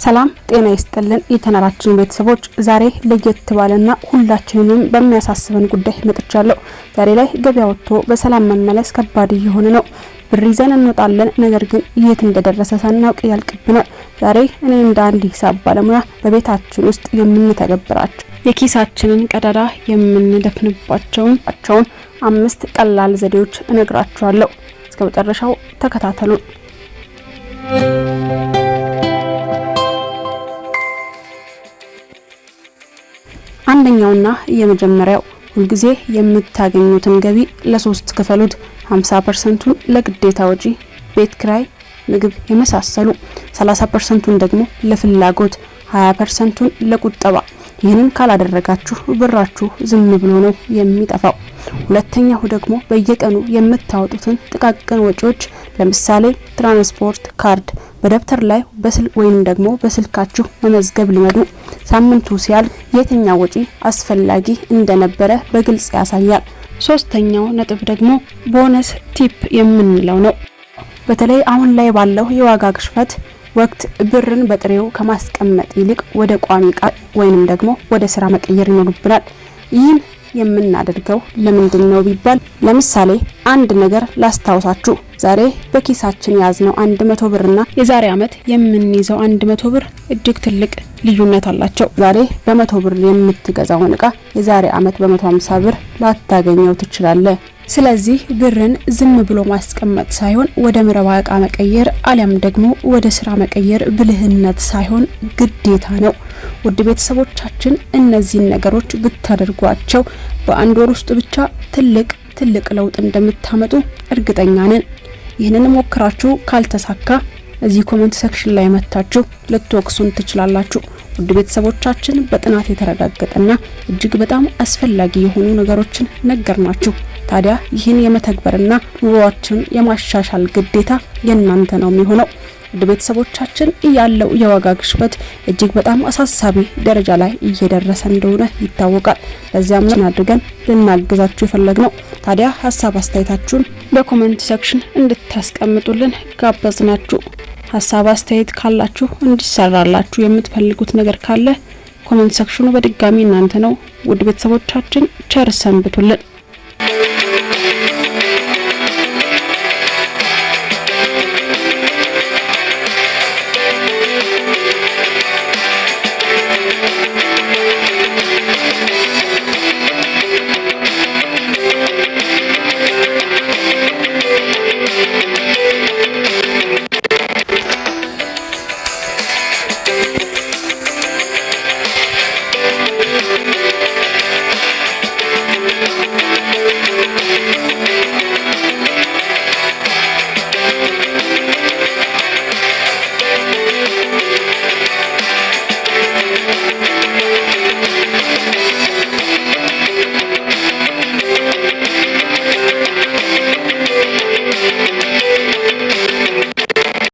ሰላም ጤና ይስጥልን የቻናላችን ቤተሰቦች፣ ዛሬ ለየት ባለና ሁላችንንም በሚያሳስበን ጉዳይ መጥቻለሁ። ዛሬ ላይ ገበያ ወጥቶ በሰላም መመለስ ከባድ እየሆነ ነው። ብር ይዘን እንወጣለን፣ ነገር ግን የት እንደደረሰ ሳናውቅ ያልቅብናል። ዛሬ እኔ እንደ አንድ ሂሳብ ባለሙያ በቤታችን ውስጥ የምንተገብራቸው የኪሳችንን ቀዳዳ የምንደፍንባቸውን አምስት ቀላል ዘዴዎች እነግራችኋለሁ። እስከ መጨረሻው ተከታተሉን። አንደኛውና የመጀመሪያው፣ ሁልጊዜ የምታገኙትን ገቢ ለሶስት ክፈሉት። 50 ፐርሰንቱን ለግዴታ ወጪ፣ ቤት ክራይ፣ ምግብ የመሳሰሉ፣ 30 ፐርሰንቱን ደግሞ ለፍላጎት፣ 20 ፐርሰንቱን ለቁጠባ። ይህንን ካላደረጋችሁ ብራችሁ ዝም ብሎ ነው የሚጠፋው። ሁለተኛው ደግሞ በየቀኑ የምታወጡትን ጥቃቅን ወጪዎች፣ ለምሳሌ ትራንስፖርት ካርድ፣ በደብተር ላይ በስልክ ወይም ደግሞ በስልካችሁ መመዝገብ ልመዱ። ሳምንቱ ሲያልቅ የትኛው ወጪ አስፈላጊ እንደነበረ በግልጽ ያሳያል። ሶስተኛው ነጥብ ደግሞ bonus tip የምንለው ነው። በተለይ አሁን ላይ ባለው የዋጋ ግሽበት ወቅት ብርን በጥሬው ከማስቀመጥ ይልቅ ወደ ቋሚ እቃ ወይንም ደግሞ ወደ ስራ መቀየር ይኖርብናል። ይህን የምናደርገው ለምንድን ነው ቢባል፣ ለምሳሌ አንድ ነገር ላስታውሳችሁ። ዛሬ በኪሳችን የያዝነው 100 ብርና የዛሬ ዓመት የምንይዘው 100 ብር እጅግ ትልቅ ልዩነት አላቸው። ዛሬ በ100 ብር የምትገዛውን እቃ የዛሬ ዓመት በ150 ብር ላታገኘው ትችላለህ። ስለዚህ ብርን ዝም ብሎ ማስቀመጥ ሳይሆን ወደ ምረባ እቃ መቀየር አሊያም ደግሞ ወደ ስራ መቀየር ብልህነት ሳይሆን ግዴታ ነው። ውድ ቤተሰቦቻችን፣ እነዚህን ነገሮች ብታደርጓቸው በአንድ ወር ውስጥ ብቻ ትልቅ ትልቅ ለውጥ እንደምታመጡ እርግጠኛ ነን። ይህንን ሞክራችሁ ካልተሳካ እዚህ comment section ላይ መታችሁ ልትወቅሱን ትችላላችሁ። ውድ ቤተሰቦቻችን፣ በጥናት የተረጋገጠና እጅግ በጣም አስፈላጊ የሆኑ ነገሮችን ነገርናችሁ። ታዲያ ይህን የመተግበርና ኑሯችን የማሻሻል ግዴታ የእናንተ ነው የሚሆነው። ውድ ቤተሰቦቻችን፣ ያለው የዋጋ ግሽበት እጅግ በጣም አሳሳቢ ደረጃ ላይ እየደረሰ እንደሆነ ይታወቃል። ለዚያም አድርገን ልናግዛችሁ የፈለግነው። ታዲያ ሀሳብ አስተያየታችሁን በ comment section እንድታስቀምጡልን ጋበዝናችሁ። ሀሳብ አስተያየት ካላችሁ፣ እንዲሰራላችሁ የምትፈልጉት ነገር ካለ comment section ኑ በድጋሚ እናንተ ነው። ውድ ቤተሰቦቻችን፣ ቸር ሰንብቱልን።